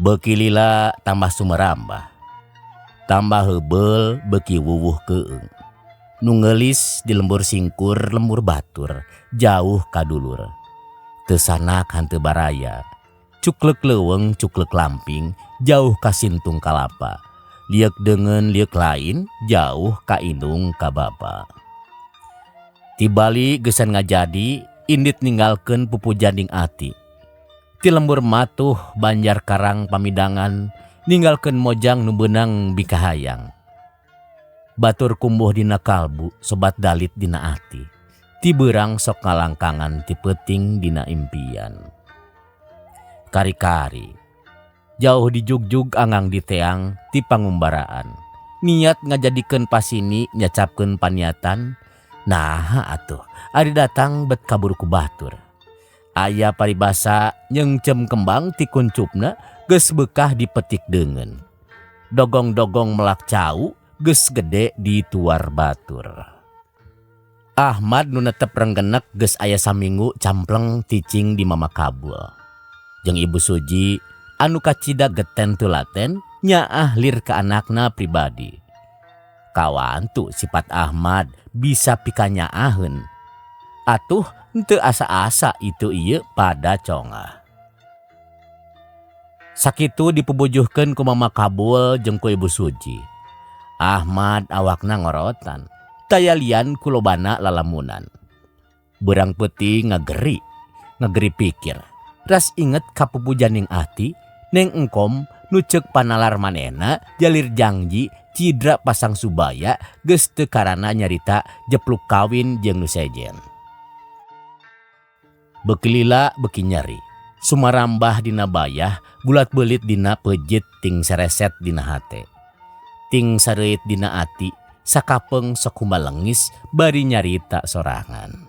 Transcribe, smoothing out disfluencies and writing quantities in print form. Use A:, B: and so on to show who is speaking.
A: Beuki lila tambah sumerambah. Tambah heubeul beuki wuwuh keueung. Nu ngeulis di lembur singkur lembur batur jauh ka dulur. Teu sanak hanteu baraya. Cuklek leuweung cuklek lamping jauh ka sintung kalapa. Lieuk deungeun lieuk lain jauh ka indung ka bapa. Ti Bali geusan ngajadi indit ninggalkeun pupujaning ati. Ti lembur matuh Banjar Karang pamidangan ninggalkeun mojang nu beunang bikahayang. Batur kumbuh dina kalbu sobat dalit dina ati. Ti beurang sok ngalangkangan ti peuting dina impian. Kari-kari jauh dijugjug angang diteang ti pangumbaraan. Niat ngajadikeun pasini nyacapkeun paniatan naha atuh ari datang bet kabur ku batur. Aya paribasa nyeungceum kembang ti kuncupna geus beukah dipetik deungeun. Dogong-dogong melak cau geus gede dituar batur. Ahmad nu netep renggenek geus aya saminggu campleng cicing di Mama Kabul. Jeung Ibu Suji anu kacida geten tulaten nyaah lir ka anakna pribadi. Kawantu sifat Ahmad bisa pikanyaaheun. Atuh henteu asa-asa itu ieu pada congah. Sakitu dipubujuhkeun ku Mama Kabul jeung ku Ibu Suji. Ahmad awakna ngorotan, taya lian ku lobana lalamunan. Beurang peuting ngageri, ngageri pikir. Ras inget ka pupujaning ati, Neng Engkom nu ceuk panalar manehna jalir jangji cidra pasang subaya geus teu karana nyarita jepluk kawin jeung nu sejen. Beuki lila beuki nyeri, sumarambah dina bayah bulat beulit dina peujit ting sereset dina hate. Ting sareuit dina ati, sakapeung sok humalengis bari nyarita sorangan.